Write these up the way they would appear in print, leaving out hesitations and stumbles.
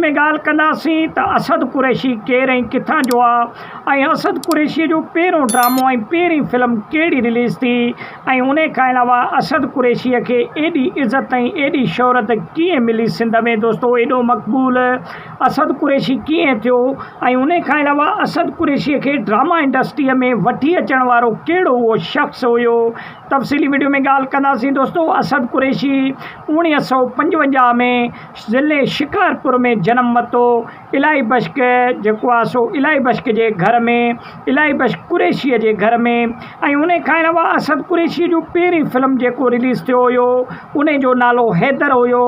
Video ۾ ڳالهه ڪنداسين ته اسد قريشي ڪير ۽ ڪٿان جو آ ۽ اسد قريشي جو پهريون ڊرامو ۽ پهرين فلم ڪهڙي رليز ٿي ۽ انهي کان علاوه اسد قريشي کي ايڏي عزت ۽ ايڏي شهرت ڪيئن ملي سنڌ ۾ دوستو ايڏو مقبول اسد قريشي ڪيئن ٿيو ۽ انهي کان علاوه اسد قريشي کي ڊراما انڊسٽري ۾ وٺي اچڻ وارو ڪهڙو اهو شخص هيو تفصيلي وڊيو ۾ ڳالهه ڪنداسين دوستو اسد قريشي 1955 ۾ ضلعي شڪارپور ۾ جنم ورتو الاهي بشڪ جيڪو آهي سو الاهي بشڪ جي گهر ۾ الاهي بشڪ قريشيء جي گهر ۾ ۽ ان کان علاوه اسد قريشيء جو پهرين فلم جيڪو رليز ٿيو هيو ان جو نالو حيدر هيو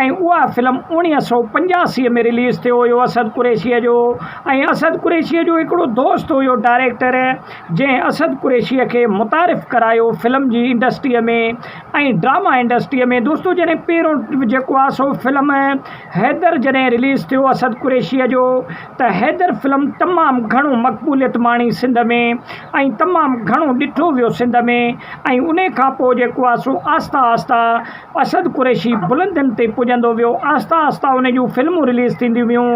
۽ اها فلم 1985 ۾ رليز ٿيو هيو اسد قريشيء جو ۽ اسد قريشيء جو هڪڙو دوست هيو ڊائريڪٽر جنهن اسد قريشيء کي متعارف ڪرايو فلم جي انڊسٽريء ۾ ۽ ڊراما انڊسٽريء ۾ دوستو جڏهن پهريون جيڪو آهي سو فلم حيدر جڏهن رليز ٿيو اسد قريشيء جو ته حيدر فلم تمام گهڻو مقبوليت ماڻي سنڌ ۾ ۽ تمام گهڻو ڏٺو ويو سنڌ ۾ ۽ انهي کان پوء جيڪو آهي سو آهسته آهسته اسد قريشي بلندين تي پڄندو ويو آهسته آهسته ان جون فلمون رليز ٿينديون ويون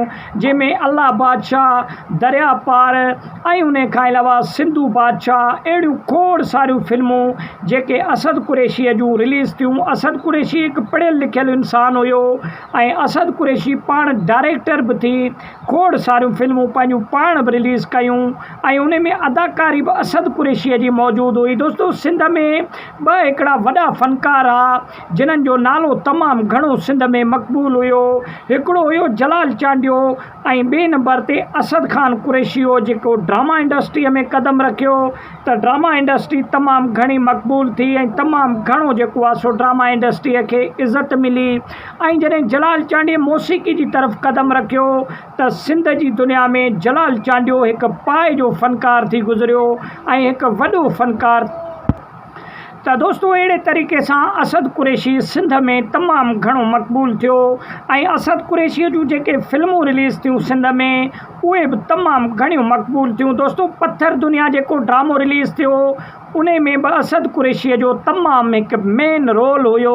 جنهن ۾ الله بادشاهه، درياء پار ۽ انهي کان علاوه سنڌو بادشاهه اهڙيون کوڙ ساريون فلمون جيڪي اسد قريشيء جون رليز ٿيون. اسد قريشي هڪ پڙهيل لکيل انسان هيو ۽ اسد قريشي پاڻ ڊائريڪٽر به ٿي کوڙ ساريون فلمون پنهنجون پاڻ به رليز ڪيون ۽ انهي ۾ اداڪاري به اسد قريشيء جي موجود هئي. دوستو سنڌ ۾ ٻه هڪڙا وڏا فنڪار ها جنھن جو نالو تمام گهڻو سنڌ ۾ مقبول هيو. هڪڙو هيو جلال چانڊيو ۽ ٻئي نمبر تي اسد خان قريشي هو جيڪو ڊراما انڊسٽريء ۾ قدم رکيو ته ڊراما انڊسٽري تمام گهڻي مقبول ٿي ۽ تمام گهڻو جيڪو آهي سو ڊراما انڊسٽريء کي عزت ملي ۽ جڏهن جلال چانڊيي موسيقي جي طرف قدم رکيو ته سنڌ جي دنيا ۾ جلال چانڊيو هڪ پائي جو فنڪار ٿي گذريو ۽ هڪ وڏو فنڪار ته دوستو اهڙي طريقي سان اسد قريشي سنڌ ۾ تمام گهڻو مقبول ٿيو ۽ اسد قريشي جون جيڪي فلمون رليز ٿيون سنڌ ۾ اهي به تمام گهڻيون مقبول ٿيون دوستو پٿر دنيا جيڪو ڊرامو رليز ٿيو انهي ۾ به اسد قريشي جو تمام هڪ مين رول هيو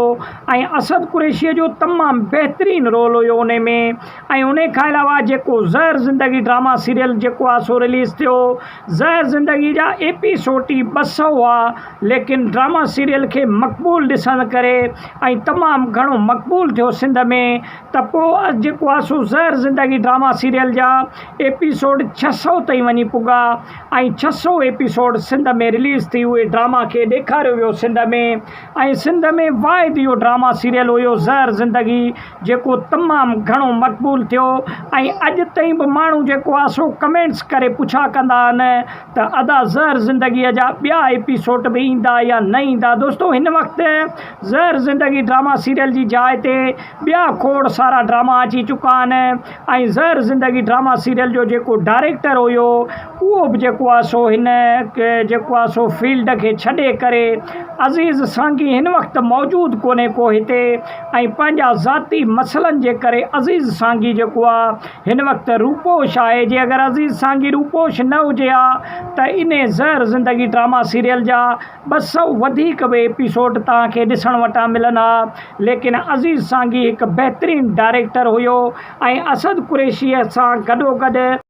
۽ اسد قريشي جو تمام بهترين رول هيو انهي ۾ ۽ انهي کان علاوه جيڪو زهر زندگي ڊراما سيريل جيڪو آهي سو رليز ٿيو زهر زندگي جا ايپي سوٽ ئي 200 هئا ليڪن ڊراما سيريل کي مقبول ڏسڻ ڪري ۽ تمام گهڻو مقبول ٿيو سنڌ ۾ ته پوء جيڪو آ سو زهر زندگي ڊراما سيريل جا ايپيسوڊ 600 تائين وڃي پڳا ۽ 600 ايپيسوڊ سنڌ ۾ رليز ٿي اهي ڊراما کي ڏيکاريو ويو سنڌ ۾ ۽ سنڌ ۾ واحد اهو ڊراما سيريل هيو زهر زندگي جيڪو تمام گهڻو مقبول ٿيو ۽ اڄ تائين به ماڻهو جيڪو آهي سو ڪمينٽس ڪري پڇا ڪندا آهن ته ادا زهر زندگي جا ٻيا ايپيسوڊ به ايندا يا نه ايندا دوستو هن وقت زهر زندگي ڊراما سيريل جي جاء تي ٻيا کوڙ سارا ڊراما اچي چڪا آهن ۽ زهر زندگي ڊراما سيريل جو جيڪو ڊائريڪٽر هيو اهو به جيڪو آهي سو هن جيڪو آهي سو فيلڊ کي ڇڏي ڪري عزيز سانگي هن وقت موجود ڪونهي ڪو هتي ۽ پنهنجا ذاتي مسئلن جي ڪري عزيز سانگي جيڪو آهي هن وقت روپوش آهي جي اگر عزيز سانگي روپوش نه هجي ها ته انهي زهر زندگي ڊراما سيريل جا 200 وڌيڪ به ايپيسوڊ توهان کي ڏسڻ وٽان ملن ها ليڪن عزيز سانگي هڪ بهترين ڊائريڪٽر هيو ۽ اسد قريشيء سان گڏوگڏ.